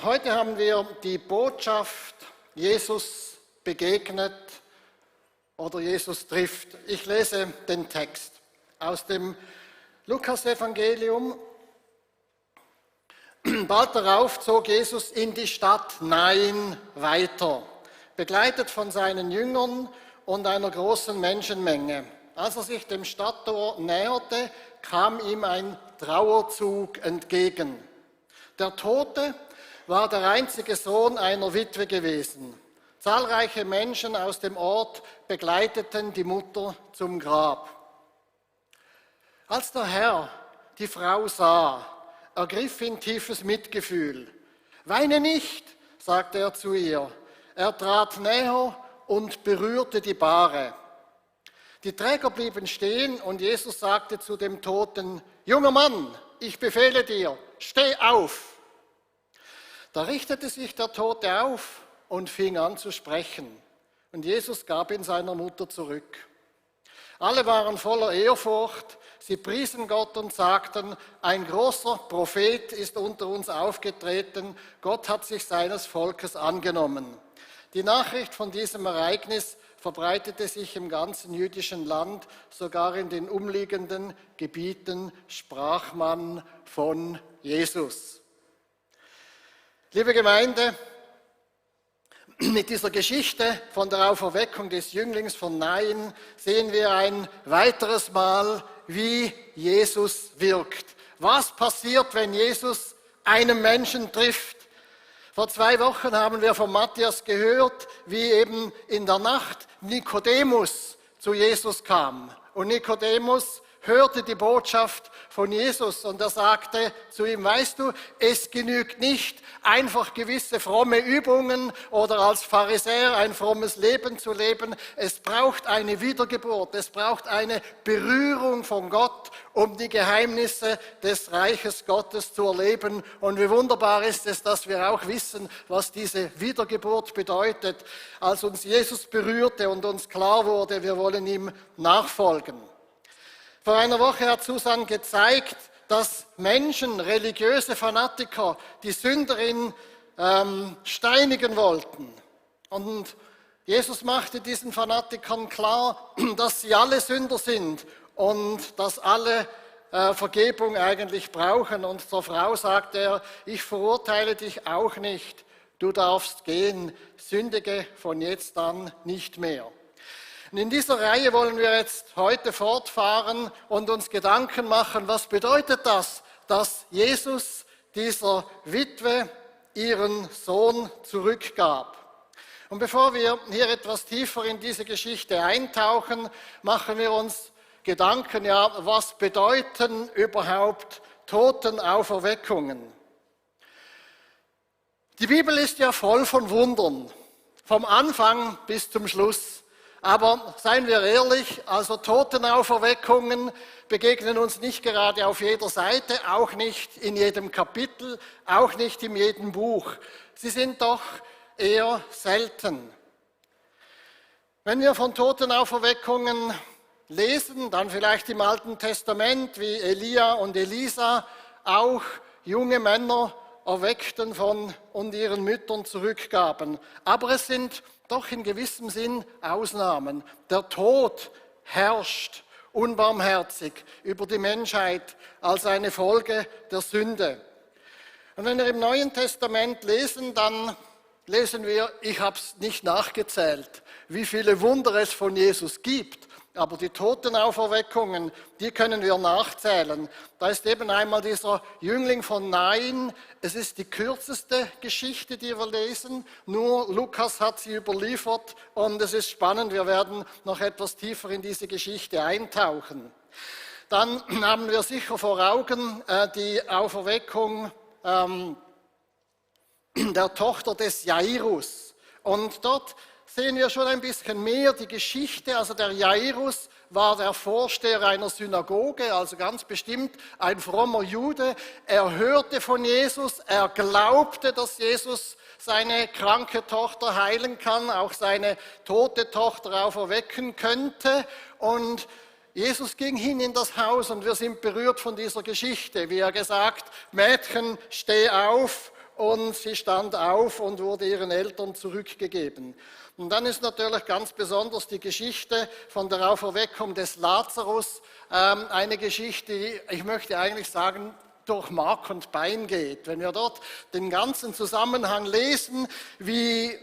Heute haben wir die Botschaft, Jesus begegnet oder Jesus trifft. Ich lese den Text aus dem Lukasevangelium. Bald darauf zog Jesus in die Stadt Nain weiter, begleitet von seinen Jüngern und einer großen Menschenmenge. Als er sich dem Stadttor näherte, kam ihm ein Trauerzug entgegen. Der Tote war der einzige Sohn einer Witwe gewesen. Zahlreiche Menschen aus dem Ort begleiteten die Mutter zum Grab. Als der Herr die Frau sah, ergriff ihn tiefes Mitgefühl. »Weine nicht«, sagte er zu ihr. Er trat näher und berührte die Bahre. Die Träger blieben stehen und Jesus sagte zu dem Toten: »Junger Mann, ich befehle dir, steh auf!« Da richtete sich der Tote auf und fing an zu sprechen. Und Jesus gab ihn seiner Mutter zurück. Alle waren voller Ehrfurcht. Sie priesen Gott und sagten: Ein großer Prophet ist unter uns aufgetreten. Gott hat sich seines Volkes angenommen. Die Nachricht von diesem Ereignis verbreitete sich im ganzen jüdischen Land, sogar in den umliegenden Gebieten sprach man von Jesus. Liebe Gemeinde, mit dieser Geschichte von der Auferweckung des Jünglings von Nain sehen wir ein weiteres Mal, wie Jesus wirkt. Was passiert, wenn Jesus einen Menschen trifft? Vor 2 Wochen haben wir von Matthias gehört, wie eben in der Nacht Nikodemus zu Jesus kam. Und Nikodemus hörte die Botschaft von Jesus und er sagte zu ihm: Weißt du, es genügt nicht, einfach gewisse fromme Übungen oder als Pharisäer ein frommes Leben zu leben. Es braucht eine Wiedergeburt, es braucht eine Berührung von Gott, um die Geheimnisse des Reiches Gottes zu erleben. Und wie wunderbar ist es, dass wir auch wissen, was diese Wiedergeburt bedeutet, als uns Jesus berührte und uns klar wurde, wir wollen ihm nachfolgen. Vor einer Woche hat Susan gezeigt, dass Menschen, religiöse Fanatiker, die Sünderin steinigen wollten. Und Jesus machte diesen Fanatikern klar, dass sie alle Sünder sind und dass alle Vergebung eigentlich brauchen. Und zur Frau sagte er: Ich verurteile dich auch nicht, du darfst gehen, sündige von jetzt an nicht mehr. Und in dieser Reihe wollen wir jetzt heute fortfahren und uns Gedanken machen, was bedeutet das, dass Jesus dieser Witwe ihren Sohn zurückgab. Und bevor wir hier etwas tiefer in diese Geschichte eintauchen, machen wir uns Gedanken, was bedeuten überhaupt Totenauferweckungen? Die Bibel ist ja voll von Wundern, vom Anfang bis zum Schluss. Aber seien wir ehrlich, also Totenauferweckungen begegnen uns nicht gerade auf jeder Seite, auch nicht in jedem Kapitel, auch nicht in jedem Buch. Sie sind doch eher selten. Wenn wir von Totenauferweckungen lesen, dann vielleicht im Alten Testament, wie Elia und Elisa auch junge Männer erweckten und ihren Müttern zurückgaben. Aber es sind doch in gewissem Sinn Ausnahmen. Der Tod herrscht unbarmherzig über die Menschheit als eine Folge der Sünde. Und wenn wir im Neuen Testament lesen, dann lesen wir, ich habe es nicht nachgezählt, wie viele Wunder es von Jesus gibt. Aber die Totenauferweckungen, die können wir nachzählen. Da ist eben einmal dieser Jüngling von Nain. Es ist die kürzeste Geschichte, die wir lesen. Nur Lukas hat sie überliefert und es ist spannend. Wir werden noch etwas tiefer in diese Geschichte eintauchen. Dann haben wir sicher vor Augen die Auferweckung der Tochter des Jairus. Und dort sehen wir schon ein bisschen mehr die Geschichte. Also der Jairus war der Vorsteher einer Synagoge, also ganz bestimmt ein frommer Jude. Er hörte von Jesus, er glaubte, dass Jesus seine kranke Tochter heilen kann, auch seine tote Tochter auferwecken könnte. Und Jesus ging hin in das Haus und wir sind berührt von dieser Geschichte, wie er gesagt: Mädchen, steh auf. und sie stand auf und wurde ihren Eltern zurückgegeben. Und dann ist natürlich ganz besonders die Geschichte von der Auferweckung des Lazarus eine Geschichte, die, ich möchte eigentlich sagen, durch Mark und Bein geht. Wenn wir dort den ganzen Zusammenhang lesen, wie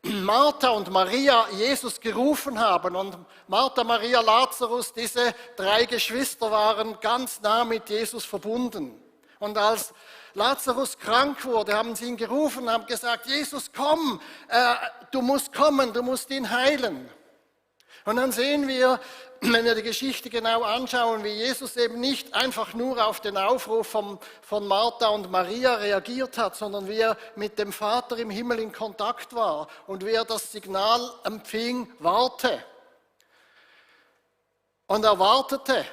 Martha und Maria Jesus gerufen haben, und Martha, Maria, Lazarus, diese drei Geschwister waren ganz nah mit Jesus verbunden. Und als Lazarus krank wurde, haben sie ihn gerufen und haben gesagt, Jesus, komm, du musst kommen, du musst ihn heilen. Und dann sehen wir, wenn wir die Geschichte genau anschauen, wie Jesus eben nicht einfach nur auf den Aufruf von Martha und Maria reagiert hat, sondern wie er mit dem Vater im Himmel in Kontakt war und wie er das Signal empfing, warte. Und er wartete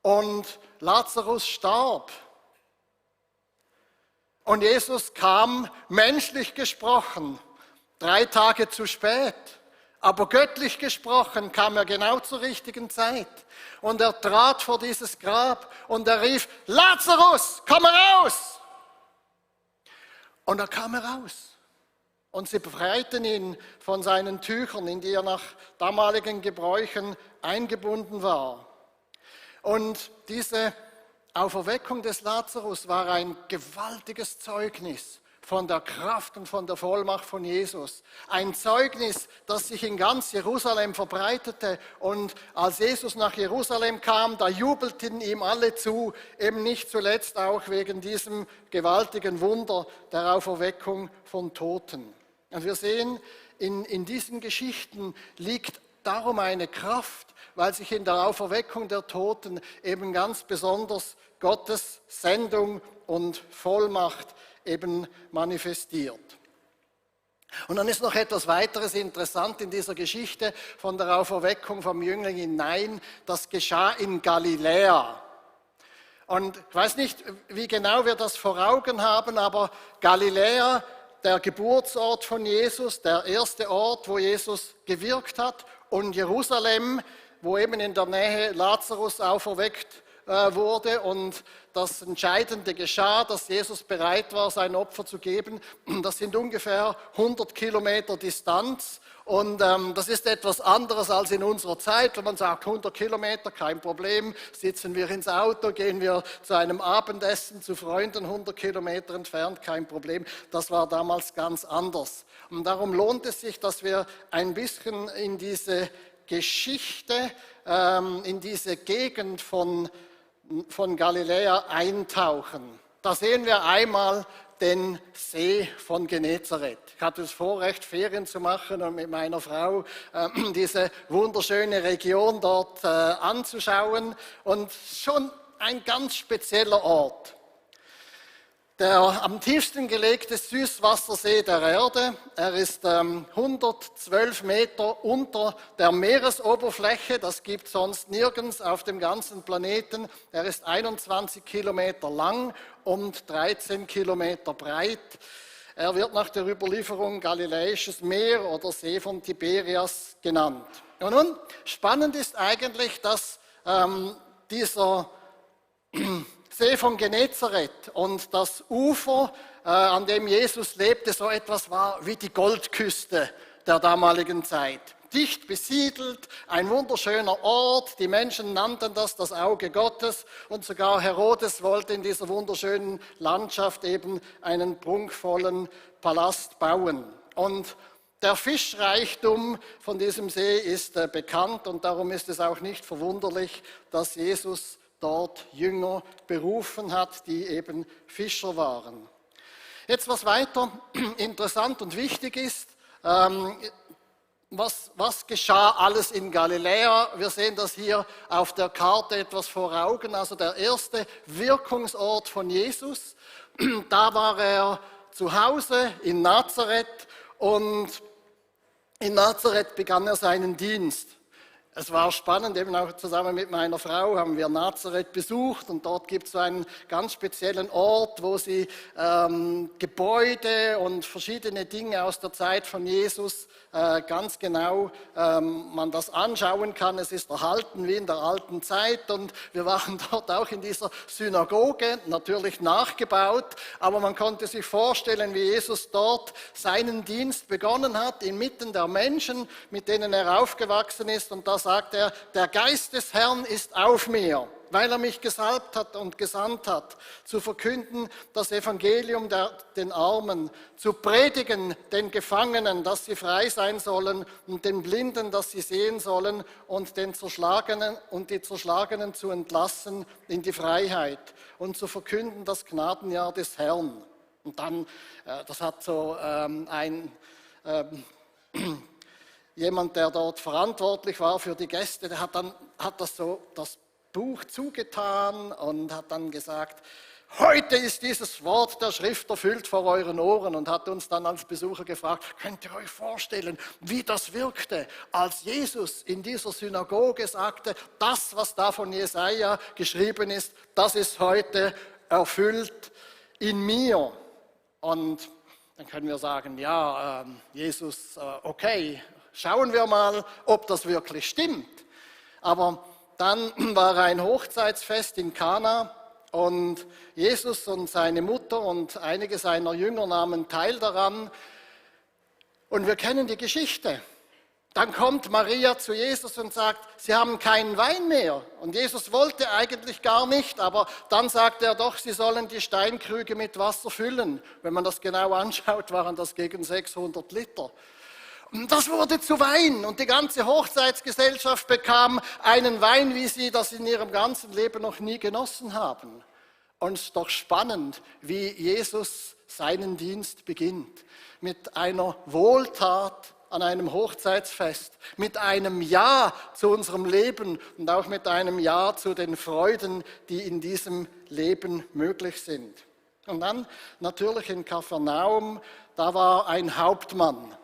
und Lazarus starb. Und Jesus kam, menschlich gesprochen, 3 Tage zu spät. Aber göttlich gesprochen kam er genau zur richtigen Zeit. Und er trat vor dieses Grab und er rief, Lazarus, komm heraus! Und er kam heraus. Und sie befreiten ihn von seinen Tüchern, in die er nach damaligen Gebräuchen eingebunden war. Und diese Auferweckung des Lazarus war ein gewaltiges Zeugnis von der Kraft und von der Vollmacht von Jesus. Ein Zeugnis, das sich in ganz Jerusalem verbreitete. Und als Jesus nach Jerusalem kam, da jubelten ihm alle zu, eben nicht zuletzt auch wegen diesem gewaltigen Wunder der Auferweckung von Toten. Und wir sehen, in diesen Geschichten liegt darum eine Kraft, weil sich in der Auferweckung der Toten eben ganz besonders Gottes Sendung und Vollmacht eben manifestiert. Und dann ist noch etwas weiteres interessant in dieser Geschichte von der Auferweckung vom Jüngling hinein. Das geschah in Galiläa. Und ich weiß nicht, wie genau wir das vor Augen haben, aber Galiläa, der Geburtsort von Jesus, der erste Ort, wo Jesus gewirkt hat, und Jerusalem, wo eben in der Nähe Lazarus auferweckt wurde und das Entscheidende geschah, dass Jesus bereit war, sein Opfer zu geben. Das sind ungefähr 100 Kilometer Distanz und das ist etwas anderes als in unserer Zeit, wenn man sagt 100 Kilometer, kein Problem, sitzen wir ins Auto, gehen wir zu einem Abendessen zu Freunden, 100 Kilometer entfernt, kein Problem. Das war damals ganz anders. Und darum lohnt es sich, dass wir ein bisschen in diese Geschichte, in diese Gegend von Galiläa eintauchen. Da sehen wir einmal den See von Genezareth. Ich hatte das Vorrecht, Ferien zu machen und mit meiner Frau diese wunderschöne Region dort anzuschauen. Und schon ein ganz spezieller Ort. Der am tiefsten gelegte Süßwassersee der Erde. Er ist 112 Meter unter der Meeresoberfläche. Das gibt es sonst nirgends auf dem ganzen Planeten. Er ist 21 Kilometer lang und 13 Kilometer breit. Er wird nach der Überlieferung Galiläisches Meer oder See von Tiberias genannt. Und nun, spannend ist eigentlich, dass dieser See von Genezareth und das Ufer, an dem Jesus lebte, so etwas war wie die Goldküste der damaligen Zeit. Dicht besiedelt, ein wunderschöner Ort, die Menschen nannten das Auge Gottes und sogar Herodes wollte in dieser wunderschönen Landschaft eben einen prunkvollen Palast bauen. Und der Fischreichtum von diesem See ist bekannt und darum ist es auch nicht verwunderlich, dass Jesus dort Jünger berufen hat, die eben Fischer waren. Jetzt, was weiter interessant und wichtig ist, was geschah alles in Galiläa? Wir sehen das hier auf der Karte etwas vor Augen. Also der erste Wirkungsort von Jesus, da war er zu Hause in Nazareth und in Nazareth begann er seinen Dienst. Es war spannend, eben auch zusammen mit meiner Frau haben wir Nazareth besucht und dort gibt es so einen ganz speziellen Ort, wo sie Gebäude und verschiedene Dinge aus der Zeit von Jesus ganz genau man das anschauen kann. Es ist erhalten wie in der alten Zeit und wir waren dort auch in dieser Synagoge, natürlich nachgebaut, aber man konnte sich vorstellen, wie Jesus dort seinen Dienst begonnen hat, inmitten der Menschen, mit denen er aufgewachsen ist. Und da sagt er, der Geist des Herrn ist auf mir, weil er mich gesalbt hat und gesandt hat, zu verkünden das Evangelium den Armen, zu predigen den Gefangenen, dass sie frei sein sollen, und den Blinden, dass sie sehen sollen, und den Zerschlagenen und die Zerschlagenen zu entlassen in die Freiheit und zu verkünden das Gnadenjahr des Herrn. Und dann, das hat so jemand, der dort verantwortlich war für die Gäste, der hat das Buch zugetan und hat dann gesagt, heute ist dieses Wort der Schrift erfüllt vor euren Ohren, und hat uns dann als Besucher gefragt, könnt ihr euch vorstellen, wie das wirkte, als Jesus in dieser Synagoge sagte, das, was da von Jesaja geschrieben ist, das ist heute erfüllt in mir. Und dann können wir sagen, ja, Jesus, okay, schauen wir mal, ob das wirklich stimmt. Aber dann war ein Hochzeitsfest in Kana und Jesus und seine Mutter und einige seiner Jünger nahmen teil daran. Und wir kennen die Geschichte. Dann kommt Maria zu Jesus und sagt, sie haben keinen Wein mehr. Und Jesus wollte eigentlich gar nicht, aber dann sagte er doch, sie sollen die Steinkrüge mit Wasser füllen. Wenn man das genau anschaut, waren das gegen 600 Liter. Und das wurde zu Wein und die ganze Hochzeitsgesellschaft bekam einen Wein, wie sie das in ihrem ganzen Leben noch nie genossen haben. Und es ist doch spannend, wie Jesus seinen Dienst beginnt. Mit einer Wohltat an einem Hochzeitsfest, mit einem Ja zu unserem Leben und auch mit einem Ja zu den Freuden, die in diesem Leben möglich sind. Und dann natürlich in Kapernaum, da war ein Hauptmann,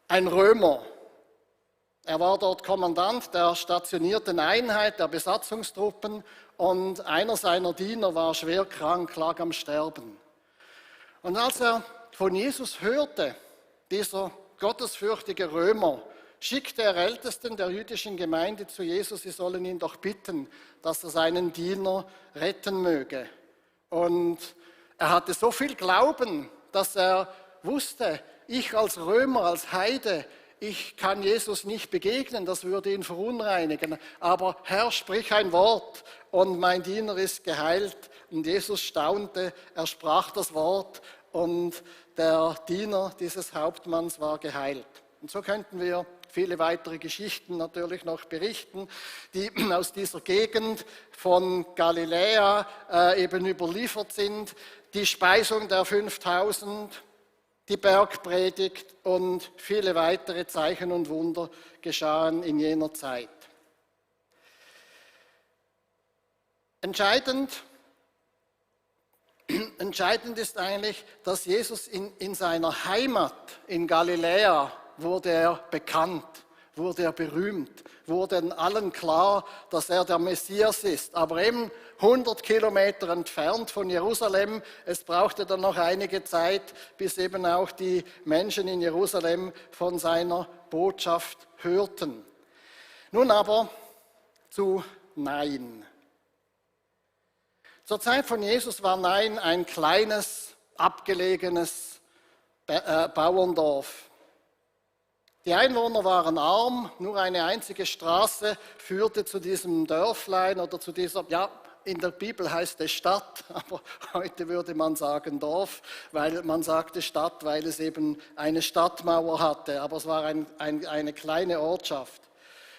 ein Römer. Er war dort Kommandant der stationierten Einheit, der Besatzungstruppen, und einer seiner Diener war schwer krank, lag am Sterben. Und als er von Jesus hörte, dieser gottesfürchtige Römer, schickte er Ältesten der jüdischen Gemeinde zu Jesus, sie sollen ihn doch bitten, dass er seinen Diener retten möge. Und er hatte so viel Glauben, dass er wusste, ich als Römer, als Heide, ich kann Jesus nicht begegnen, das würde ihn verunreinigen. Aber Herr, sprich ein Wort und mein Diener ist geheilt. Und Jesus staunte, er sprach das Wort und der Diener dieses Hauptmanns war geheilt. Und so könnten wir viele weitere Geschichten natürlich noch berichten, die aus dieser Gegend von Galiläa eben überliefert sind. Die Speisung der 5000, die Bergpredigt und viele weitere Zeichen und Wunder geschahen in jener Zeit. Entscheidend ist eigentlich, dass Jesus in seiner Heimat in Galiläa wurde er bekannt, wurde er berühmt, wurde allen klar, dass er der Messias ist. Aber eben 100 Kilometer entfernt von Jerusalem, es brauchte dann noch einige Zeit, bis eben auch die Menschen in Jerusalem von seiner Botschaft hörten. Nun aber zu Nain. Zur Zeit von Jesus war Nain ein kleines, abgelegenes Bauerndorf. Die Einwohner waren arm, nur eine einzige Straße führte zu diesem Dörflein oder zu dieser, ja, in der Bibel heißt es Stadt, aber heute würde man sagen Dorf, weil man sagte Stadt, weil es eben eine Stadtmauer hatte, aber es war eine kleine Ortschaft.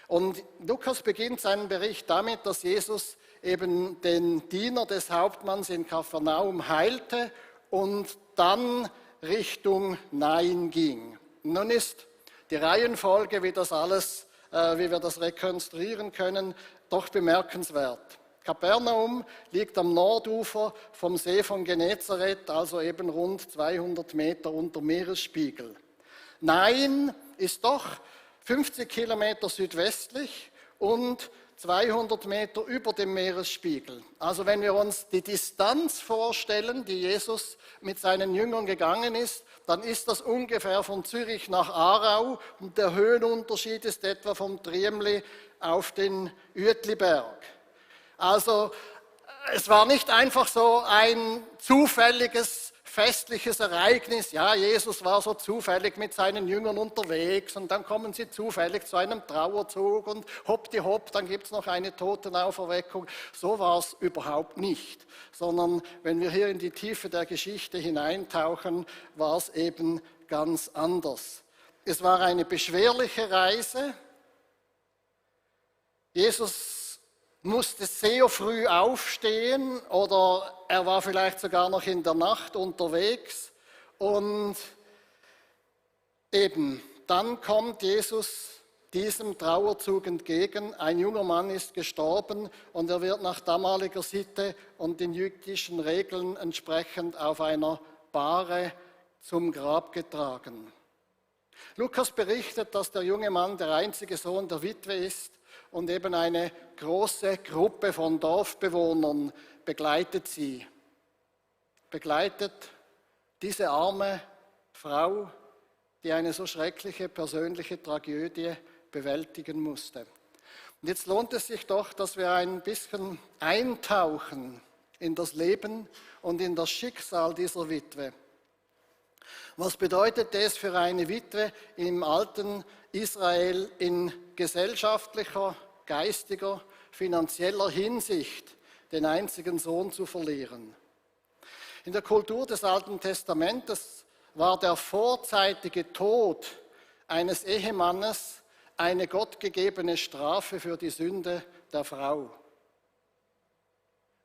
Und Lukas beginnt seinen Bericht damit, dass Jesus eben den Diener des Hauptmanns in Kapernaum heilte und dann Richtung Nain ging. Nun ist die Reihenfolge, wie wir das rekonstruieren können, doch bemerkenswert. Kapernaum liegt am Nordufer vom See von Genezareth, also eben rund 200 Meter unter Meeresspiegel. Nain ist doch 50 Kilometer südwestlich und 200 Meter über dem Meeresspiegel. Also wenn wir uns die Distanz vorstellen, die Jesus mit seinen Jüngern gegangen ist, dann ist das ungefähr von Zürich nach Aarau und der Höhenunterschied ist etwa vom Triemli auf den Uetliberg. Also es war nicht einfach so ein zufälliges festliches Ereignis. Ja, Jesus war so zufällig mit seinen Jüngern unterwegs und dann kommen sie zufällig zu einem Trauerzug und hoppdihopp, dann gibt es noch eine Totenauferweckung. So war es überhaupt nicht, sondern wenn wir hier in die Tiefe der Geschichte hineintauchen, war es eben ganz anders. Es war eine beschwerliche Reise. Jesus musste sehr früh aufstehen oder er war vielleicht sogar noch in der Nacht unterwegs und eben dann kommt Jesus diesem Trauerzug entgegen. Ein junger Mann ist gestorben und er wird nach damaliger Sitte und den jüdischen Regeln entsprechend auf einer Bahre zum Grab getragen. Lukas berichtet, dass der junge Mann der einzige Sohn der Witwe ist und eben eine große Gruppe von Dorfbewohnern begleitet sie. Begleitet diese arme Frau, die eine so schreckliche persönliche Tragödie bewältigen musste. Und jetzt lohnt es sich doch, dass wir ein bisschen eintauchen in das Leben und in das Schicksal dieser Witwe. Was bedeutet es für eine Witwe im alten Israel in gesellschaftlicher, geistiger, finanzieller Hinsicht, den einzigen Sohn zu verlieren? In der Kultur des Alten Testamentes war der vorzeitige Tod eines Ehemannes eine gottgegebene Strafe für die Sünde der Frau.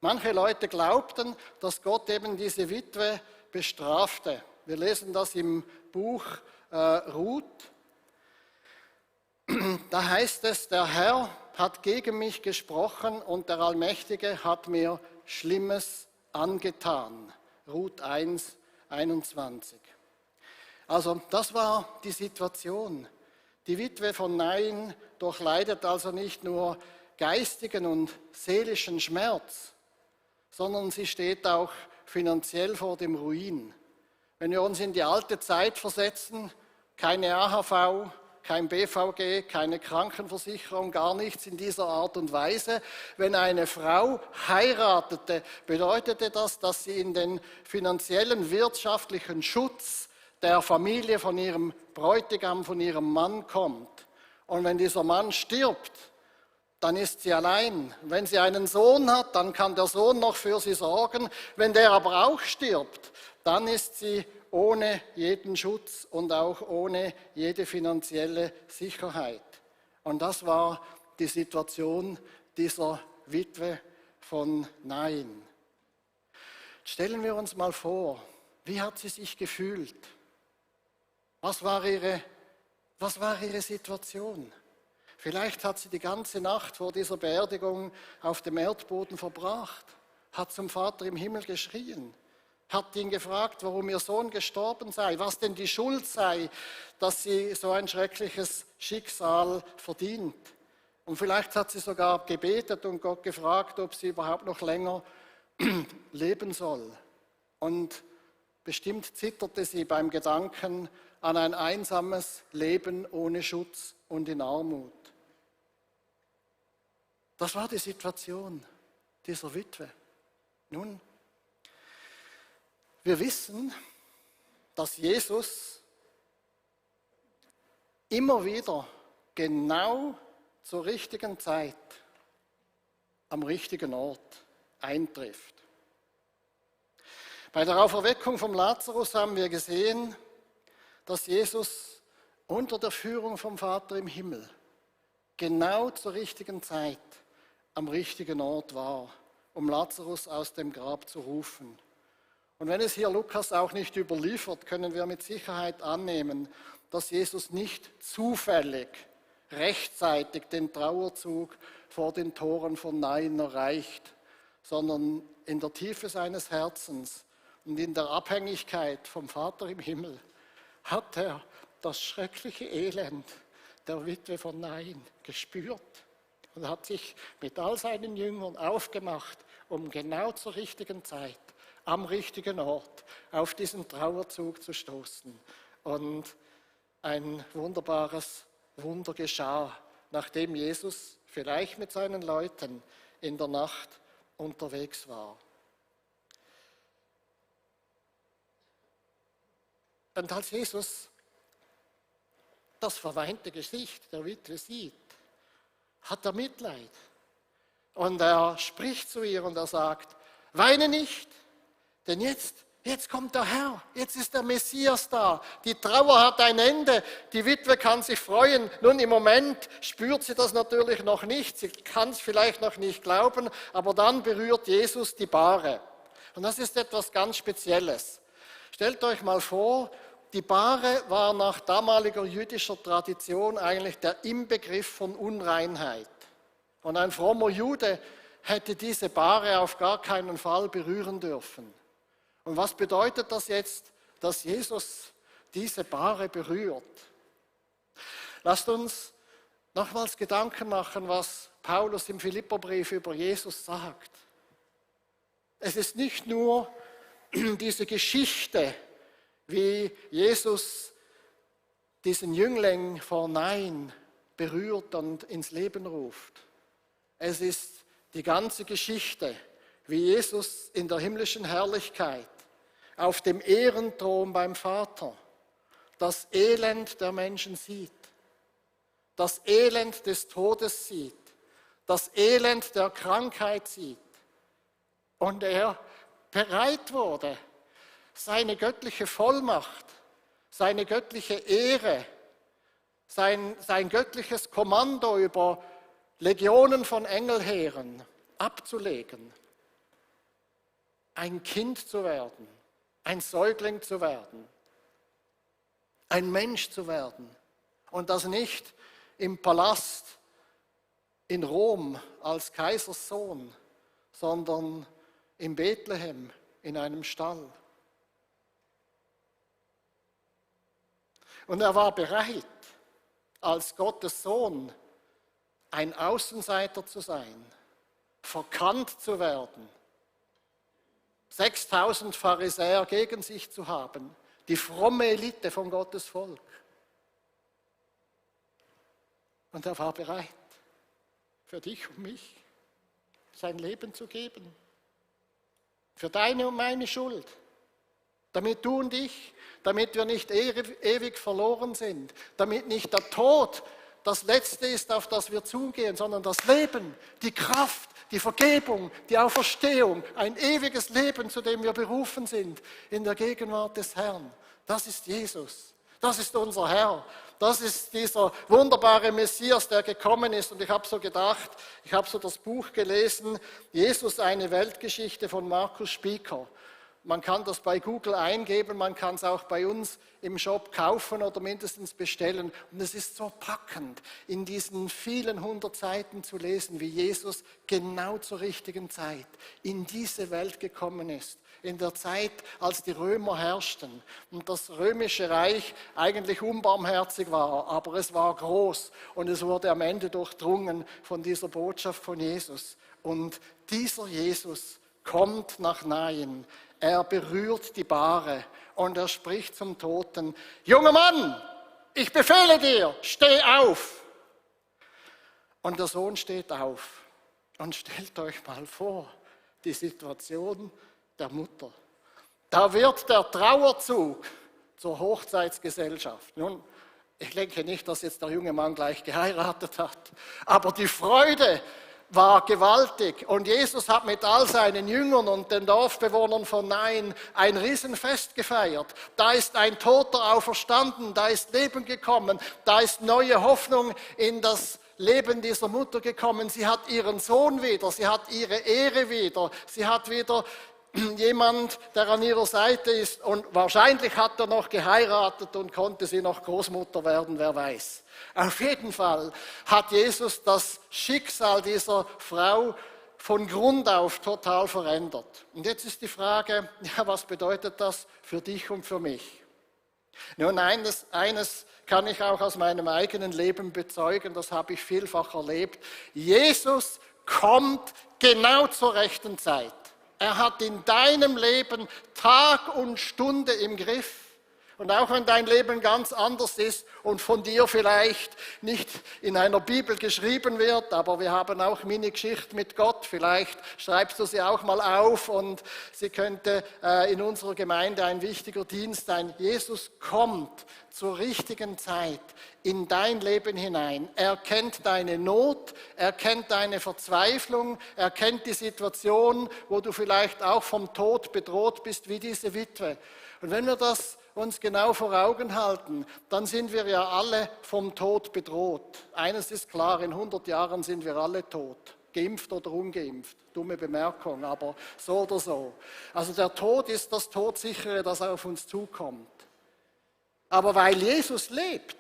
Manche Leute glaubten, dass Gott eben diese Witwe bestrafte. Wir lesen das im Buch Ruth. Da heißt es, der Herr hat gegen mich gesprochen und der Allmächtige hat mir Schlimmes angetan. Ruth 1, 21. Also das war die Situation. Die Witwe von Nain durchleidet also nicht nur geistigen und seelischen Schmerz, sondern sie steht auch finanziell vor dem Ruin. Wenn wir uns in die alte Zeit versetzen, keine AHV, kein BVG, keine Krankenversicherung, gar nichts in dieser Art und Weise. Wenn eine Frau heiratete, bedeutete das, dass sie in den finanziellen, wirtschaftlichen Schutz der Familie von ihrem Bräutigam, von ihrem Mann kommt. Und wenn dieser Mann stirbt, dann ist sie allein. Wenn sie einen Sohn hat, dann kann der Sohn noch für sie sorgen. Wenn der aber auch stirbt, dann ist sie ohne jeden Schutz und auch ohne jede finanzielle Sicherheit. Und das war die Situation dieser Witwe von Nain. Stellen wir uns mal vor, wie hat sie sich gefühlt? Was war ihre Situation? Vielleicht hat sie die ganze Nacht vor dieser Beerdigung auf dem Erdboden verbracht, hat zum Vater im Himmel geschrien, hat ihn gefragt, warum ihr Sohn gestorben sei, was denn die Schuld sei, dass sie so ein schreckliches Schicksal verdient. Und vielleicht hat sie sogar gebetet und Gott gefragt, ob sie überhaupt noch länger leben soll. Und bestimmt zitterte sie beim Gedanken an ein einsames Leben ohne Schutz und in Armut. Das war die Situation dieser Witwe. Nun, wir wissen, dass Jesus immer wieder genau zur richtigen Zeit am richtigen Ort eintrifft. Bei der Auferweckung vom Lazarus haben wir gesehen, dass Jesus unter der Führung vom Vater im Himmel genau zur richtigen Zeit am richtigen Ort war, um Lazarus aus dem Grab zu rufen. Und wenn es hier Lukas auch nicht überliefert, können wir mit Sicherheit annehmen, dass Jesus nicht zufällig rechtzeitig den Trauerzug vor den Toren von Nain erreicht, sondern in der Tiefe seines Herzens und in der Abhängigkeit vom Vater im Himmel hat er das schreckliche Elend der Witwe von Nain gespürt und hat sich mit all seinen Jüngern aufgemacht, um genau zur richtigen Zeit, am richtigen Ort auf diesen Trauerzug zu stoßen. Und ein wunderbares Wunder geschah, nachdem Jesus vielleicht mit seinen Leuten in der Nacht unterwegs war. Und als Jesus das verweinte Gesicht der Witwe sieht, hat er Mitleid. Und er spricht zu ihr und er sagt, weine nicht, denn jetzt kommt der Herr, jetzt ist der Messias da. Die Trauer hat ein Ende, die Witwe kann sich freuen. Nun, im Moment spürt sie das natürlich noch nicht, sie kann es vielleicht noch nicht glauben, aber dann berührt Jesus die Bahre. Und das ist etwas ganz Spezielles. Stellt euch mal vor, die Bahre war nach damaliger jüdischer Tradition eigentlich der Inbegriff von Unreinheit. Und ein frommer Jude hätte diese Bahre auf gar keinen Fall berühren dürfen. Und was bedeutet das jetzt, dass Jesus diese Bahre berührt? Lasst uns nochmals Gedanken machen, was Paulus im Philipperbrief über Jesus sagt. Es ist nicht nur diese Geschichte, wie Jesus diesen Jüngling vor Nain berührt und ins Leben ruft. Es ist die ganze Geschichte, wie Jesus in der himmlischen Herrlichkeit auf dem Ehrenthron beim Vater das Elend der Menschen sieht, das Elend des Todes sieht, das Elend der Krankheit sieht und er bereit wurde, seine göttliche Vollmacht, seine göttliche Ehre, sein göttliches Kommando über Legionen von Engelheeren abzulegen, ein Kind zu werden, ein Säugling zu werden, ein Mensch zu werden und das nicht im Palast in Rom als Kaisers Sohn, sondern in Bethlehem in einem Stall. Und er war bereit, als Gottes Sohn ein Außenseiter zu sein, verkannt zu werden, 6000 Pharisäer gegen sich zu haben, die fromme Elite von Gottes Volk. Und er war bereit, für dich und mich sein Leben zu geben, für deine und meine Schuld, damit du und ich, damit wir nicht ewig verloren sind, damit nicht der Tod das Letzte ist, auf das wir zugehen, sondern das Leben, die Kraft, die Vergebung, die Auferstehung, ein ewiges Leben, zu dem wir berufen sind, in der Gegenwart des Herrn. Das ist Jesus, das ist unser Herr, das ist dieser wunderbare Messias, der gekommen ist. Und ich habe so gedacht, ich habe so das Buch gelesen, Jesus, eine Weltgeschichte von Markus Spieker. Man kann das bei Google eingeben, man kann es auch bei uns im Shop kaufen oder mindestens bestellen. Und es ist so packend, in diesen vielen 100 Seiten zu lesen, wie Jesus genau zur richtigen Zeit in diese Welt gekommen ist. In der Zeit, als die Römer herrschten und das römische Reich eigentlich unbarmherzig war, aber es war groß und es wurde am Ende durchdrungen von dieser Botschaft von Jesus. Und dieser Jesus kommt nach Nain. Er berührt die Bahre und er spricht zum Toten, junger Mann, ich befehle dir, steh auf. Und der Sohn steht auf. Und stellt euch mal vor, die Situation der Mutter. Da wird der Trauerzug zur Hochzeitsgesellschaft. Nun, ich denke nicht, dass jetzt der junge Mann gleich geheiratet hat, aber die Freude war gewaltig und Jesus hat mit all seinen Jüngern und den Dorfbewohnern von Nain ein Riesenfest gefeiert. Da ist ein Toter auferstanden, da ist Leben gekommen, da ist neue Hoffnung in das Leben dieser Mutter gekommen. Sie hat ihren Sohn wieder, sie hat ihre Ehre wieder, sie hat wieder jemand, der an ihrer Seite ist und wahrscheinlich hat er noch geheiratet und konnte sie noch Großmutter werden, wer weiß. Auf jeden Fall hat Jesus das Schicksal dieser Frau von Grund auf total verändert. Und jetzt ist die Frage, ja, was bedeutet das für dich und für mich? Nun, eines kann ich auch aus meinem eigenen Leben bezeugen, das habe ich vielfach erlebt. Jesus kommt genau zur rechten Zeit. Er hat in deinem Leben Tag und Stunde im Griff. Und auch wenn dein Leben ganz anders ist und von dir vielleicht nicht in einer Bibel geschrieben wird, aber wir haben auch Mini-Geschichte mit Gott, vielleicht schreibst du sie auch mal auf und sie könnte in unserer Gemeinde ein wichtiger Dienst sein. Jesus kommt zur richtigen Zeit in dein Leben hinein. Er kennt deine Not, er kennt deine Verzweiflung, er kennt die Situation, wo du vielleicht auch vom Tod bedroht bist, wie diese Witwe. Und wenn wir das uns genau vor Augen halten, dann sind wir ja alle vom Tod bedroht. Eines ist klar, in 100 Jahren sind wir alle tot, geimpft oder ungeimpft. Dumme Bemerkung, aber so oder so. Also der Tod ist das Todsichere, das auf uns zukommt. Aber weil Jesus lebt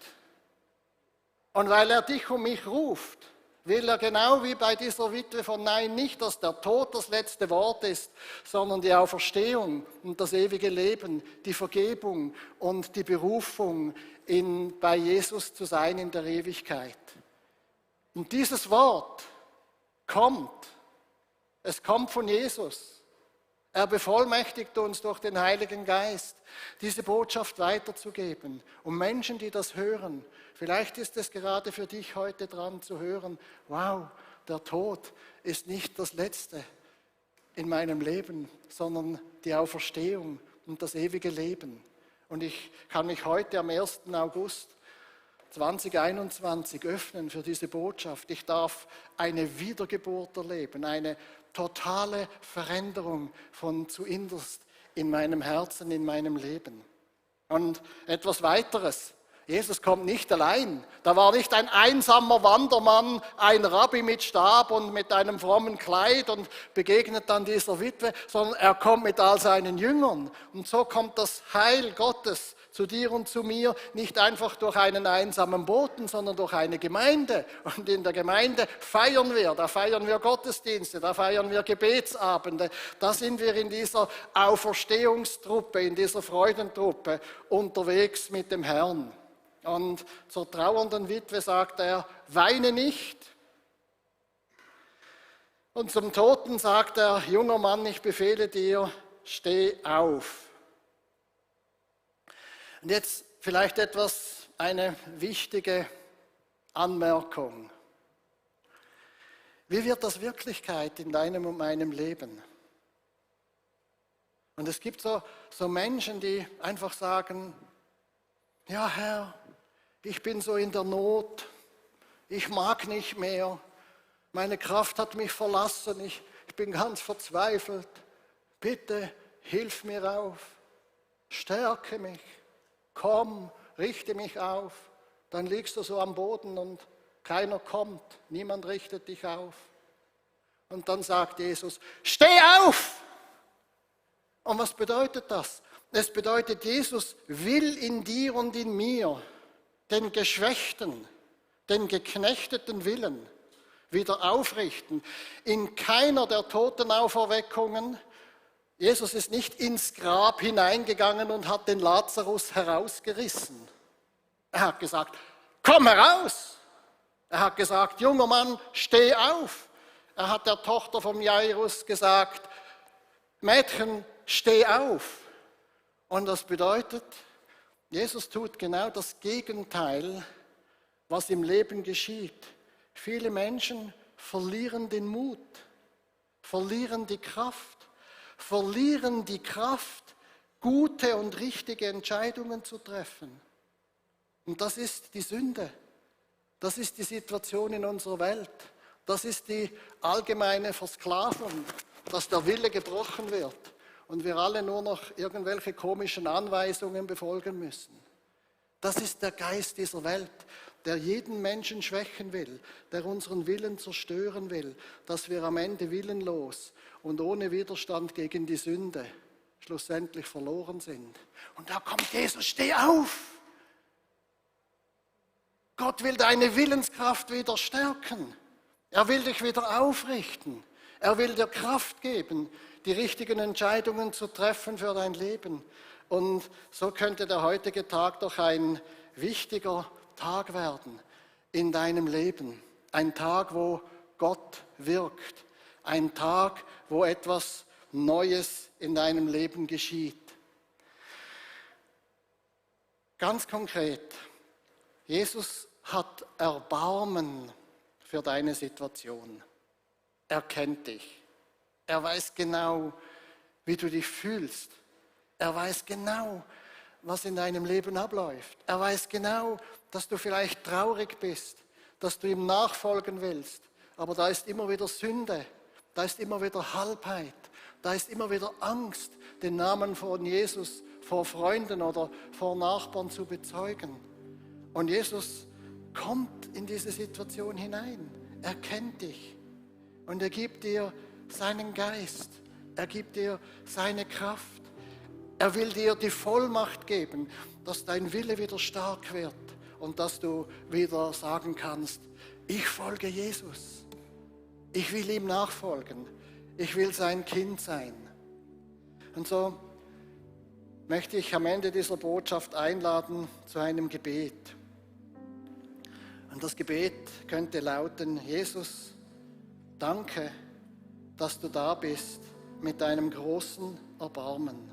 und weil er dich und mich ruft, will er genau wie bei dieser Witwe von Nain nicht, dass der Tod das letzte Wort ist, sondern die Auferstehung und das ewige Leben, die Vergebung und die Berufung, bei Jesus zu sein in der Ewigkeit. Und dieses Wort kommt. Es kommt von Jesus. Er bevollmächtigt uns durch den Heiligen Geist, diese Botschaft weiterzugeben. Und Menschen, die das hören, vielleicht ist es gerade für dich heute dran zu hören, wow, der Tod ist nicht das Letzte in meinem Leben, sondern die Auferstehung und das ewige Leben. Und ich kann mich heute am 1. August 2021 öffnen für diese Botschaft. Ich darf eine Wiedergeburt erleben, eine totale Veränderung von zuinnerst in meinem Herzen, in meinem Leben. Und etwas weiteres. Jesus kommt nicht allein. Da war nicht ein einsamer Wandermann, ein Rabbi mit Stab und mit einem frommen Kleid und begegnet dann dieser Witwe, sondern er kommt mit all seinen Jüngern. Und so kommt das Heil Gottes zu dir und zu mir, nicht einfach durch einen einsamen Boten, sondern durch eine Gemeinde. Und in der Gemeinde feiern wir, da feiern wir Gottesdienste, da feiern wir Gebetsabende, da sind wir in dieser Auferstehungstruppe, in dieser Freudentruppe unterwegs mit dem Herrn. Und zur trauernden Witwe sagt er, weine nicht. Und zum Toten sagt er, junger Mann, ich befehle dir, steh auf. Und jetzt vielleicht eine wichtige Anmerkung. Wie wird das Wirklichkeit in deinem und meinem Leben? Und es gibt so Menschen, die einfach sagen, ja Herr, ich bin so in der Not, ich mag nicht mehr, meine Kraft hat mich verlassen, ich bin ganz verzweifelt. Bitte hilf mir auf, stärke mich, komm, richte mich auf. Dann liegst du so am Boden und keiner kommt, niemand richtet dich auf. Und dann sagt Jesus, steh auf! Und was bedeutet das? Es bedeutet, Jesus will in dir und in mir den geschwächten, den geknechteten Willen wieder aufrichten. In keiner der Totenauferweckungen, Jesus ist nicht ins Grab hineingegangen und hat den Lazarus herausgerissen. Er hat gesagt, komm heraus. Er hat gesagt, junger Mann, steh auf. Er hat der Tochter vom Jairus gesagt, Mädchen, steh auf. Und das bedeutet, Jesus tut genau das Gegenteil, was im Leben geschieht. Viele Menschen verlieren den Mut, verlieren die Kraft, gute und richtige Entscheidungen zu treffen. Und das ist die Sünde. Das ist die Situation in unserer Welt. Das ist die allgemeine Versklavung, dass der Wille gebrochen wird und wir alle nur noch irgendwelche komischen Anweisungen befolgen müssen. Das ist der Geist dieser Welt, der jeden Menschen schwächen will, der unseren Willen zerstören will, dass wir am Ende willenlos und ohne Widerstand gegen die Sünde schlussendlich verloren sind. Und da kommt Jesus, steh auf! Gott will deine Willenskraft wieder stärken. Er will dich wieder aufrichten. Er will dir Kraft geben, die richtigen Entscheidungen zu treffen für dein Leben. Und so könnte der heutige Tag doch ein wichtiger Tag werden in deinem Leben. Ein Tag, wo Gott wirkt. Ein Tag, wo etwas Neues in deinem Leben geschieht. Ganz konkret, Jesus hat Erbarmen für deine Situation. Er kennt dich. Er weiß genau, wie du dich fühlst. Er weiß genau, was in deinem Leben abläuft. Er weiß genau, dass du vielleicht traurig bist, dass du ihm nachfolgen willst. Aber da ist immer wieder Sünde, da ist immer wieder Halbheit, da ist immer wieder Angst, den Namen von Jesus vor Freunden oder vor Nachbarn zu bezeugen. Und Jesus kommt in diese Situation hinein. Er kennt dich und er gibt dir seinen Geist. Er gibt dir seine Kraft. Er will dir die Vollmacht geben, dass dein Wille wieder stark wird und dass du wieder sagen kannst, ich folge Jesus. Ich will ihm nachfolgen. Ich will sein Kind sein. Und so möchte ich am Ende dieser Botschaft einladen zu einem Gebet. Und das Gebet könnte lauten, Jesus, danke, dass du da bist mit deinem großen Erbarmen.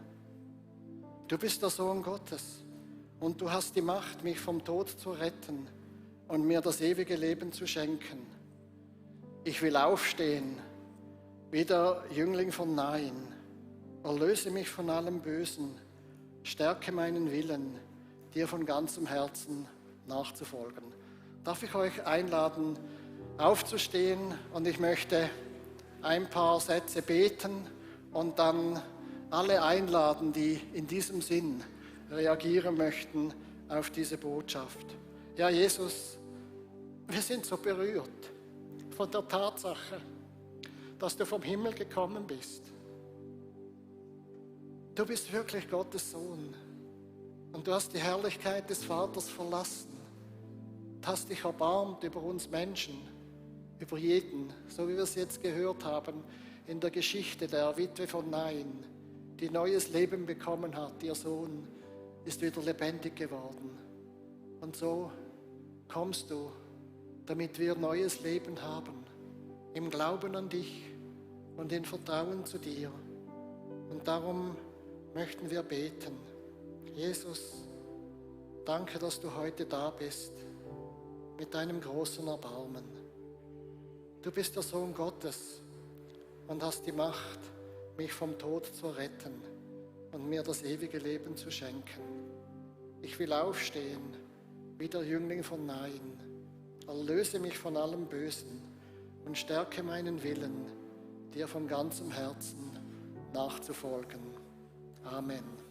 Du bist der Sohn Gottes und du hast die Macht, mich vom Tod zu retten und mir das ewige Leben zu schenken. Ich will aufstehen, wie der Jüngling von Nain. Erlöse mich von allem Bösen, stärke meinen Willen, dir von ganzem Herzen nachzufolgen. Darf ich euch einladen, aufzustehen und ich möchte ein paar Sätze beten und dann alle einladen, die in diesem Sinn reagieren möchten auf diese Botschaft. Ja, Jesus, wir sind so berührt von der Tatsache, dass du vom Himmel gekommen bist. Du bist wirklich Gottes Sohn und du hast die Herrlichkeit des Vaters verlassen. Du hast dich erbarmt über uns Menschen, über jeden, so wie wir es jetzt gehört haben in der Geschichte der Witwe von Nain, die neues Leben bekommen hat. Ihr Sohn ist wieder lebendig geworden. Und so kommst du, damit wir neues Leben haben, im Glauben an dich und in Vertrauen zu dir. Und darum möchten wir beten. Jesus, danke, dass du heute da bist mit deinem großen Erbarmen. Du bist der Sohn Gottes und hast die Macht, mich vom Tod zu retten und mir das ewige Leben zu schenken. Ich will aufstehen, wie der Jüngling von Nain. Erlöse mich von allem Bösen und stärke meinen Willen, dir von ganzem Herzen nachzufolgen. Amen.